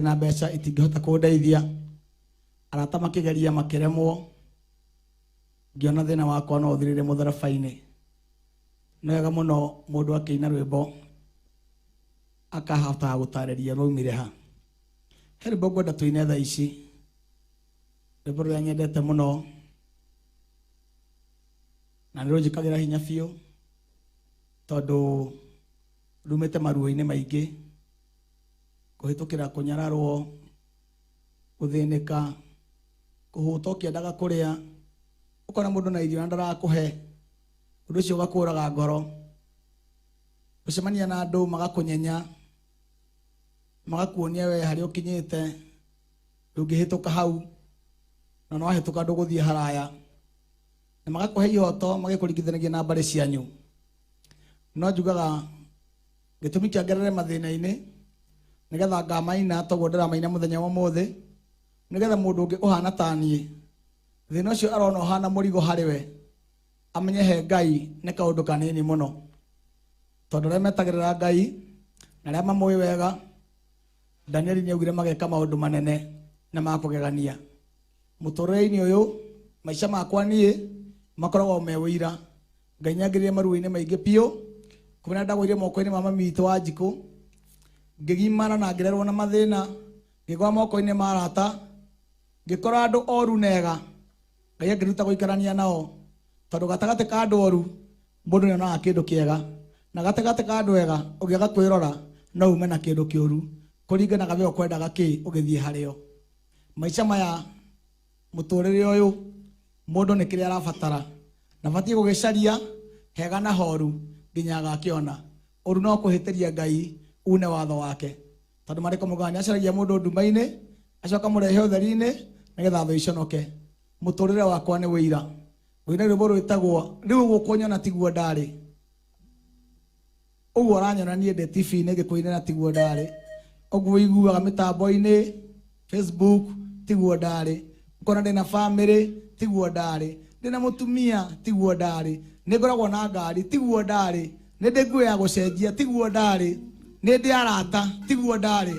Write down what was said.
Na mbeca itingĩhota kũndeithia, arata makĩgeria makĩremwo, ngĩona thĩna wakwa no ũthirĩre mũtharaba-inĩ. Nĩ wega mũno mũndũ akĩina rwĩmbo akahotaga gũtarĩria rwaumire ha. He rwĩmbo ngwenda tũine thaa ici, rwĩmbo rũrĩa nyendete mũno na nĩ rũnjĩkagĩra hinya biũ tondũ rumĩte maruo-inĩ maingĩ, kũhĩtũkĩra kũnyararwo, gũthĩnĩka, kũhũta ũkĩendaga kũrĩa, ũkona mũndũ na irio na ndarakũhe, ũndũ ũcio ũgakũraga ngoro, gũcemania na andũ magakũnyenya, magakuonia we harĩa ũkinyĩte ndũngĩhĩtũka hau, na no wahĩtũka ndũgũthiĩ haraya, na magakũhe ihoto magĩkũringithanagia na mbarĩ cianyu. No njugaga gĩtũmi kĩa ngerere mathĩna-inĩ nĩgetha ngamaina toguo ndĩramaina mũthenya wa ũmũthĩ, nĩgetha mũndũ ũngĩ ũhana ta niĩ thĩna ũcio arona ũhana mũrigo harĩ we amenye he Ngai nĩ kaũndũ kanini mũno, tondũ arĩa metagĩrĩra Ngai na arĩa mamũĩ wega, Danieli nĩ augire mageka maũndũ manene na ma kũgegania mũtũrĩre-inĩ ũyũ. Maica makwa niĩ makoragwo me ũira. Ngai nĩangĩrire maruo-inĩ maingĩ biũ, kumana ndagũire moko-inĩ ma mami witũ wa Njikũ, ngĩgimara na ngĩrerwo na mathĩna, ngĩgwa moko-inĩ ma arata, ngĩkora andũ oru nega, Ngai akĩruta gũikarania nao, tondũ gatagatĩ ka andũ oru mũndũ nĩonaga kĩndũ kĩega, na gatagatĩ ka andũ ega ũngĩaga kwĩrora no ume na kĩndũ kĩũru, kũringanaga we ũkwendaga kĩ ũgĩthiĩ harĩo. Maica maya, mũtũrĩre ũyũ, mũndũ nĩ kĩrĩa arabatara na batiĩ gũgĩcaria hega na horu nginya agakĩona. Ũru no kũhĩtĩria Ngai une watho wake, tondũ marĩko maugaga nĩ acaragia mũndũ nduma-inĩ acoka mũrehe ũtheri-inĩ nĩgetha thũ iconoke. Mũtũrĩre wakwa nĩ ũira. Ngũina rwĩmbo rwĩtagwo rĩu ũguo ũkũnyona tiguo ndarĩ. Ũguo ũranyona niĩ ndĩ TV-inĩ ngĩkũinĩra tiguo ndarĩ. Ũguo ũiguaga mĩtambo-inĩ Facebook tiguo ndarĩ. Ũkona ndĩna famĩlĩ tiguo ndarĩ. Ndĩna mũtumia tiguo ndarĩ. Nĩ ngoragwo na ngari tiguo ndarĩ. Nĩ ndĩ nguo ya gũcenjia tiguo ndarĩ. Nĩ ndĩ arata tiguo ndarĩ.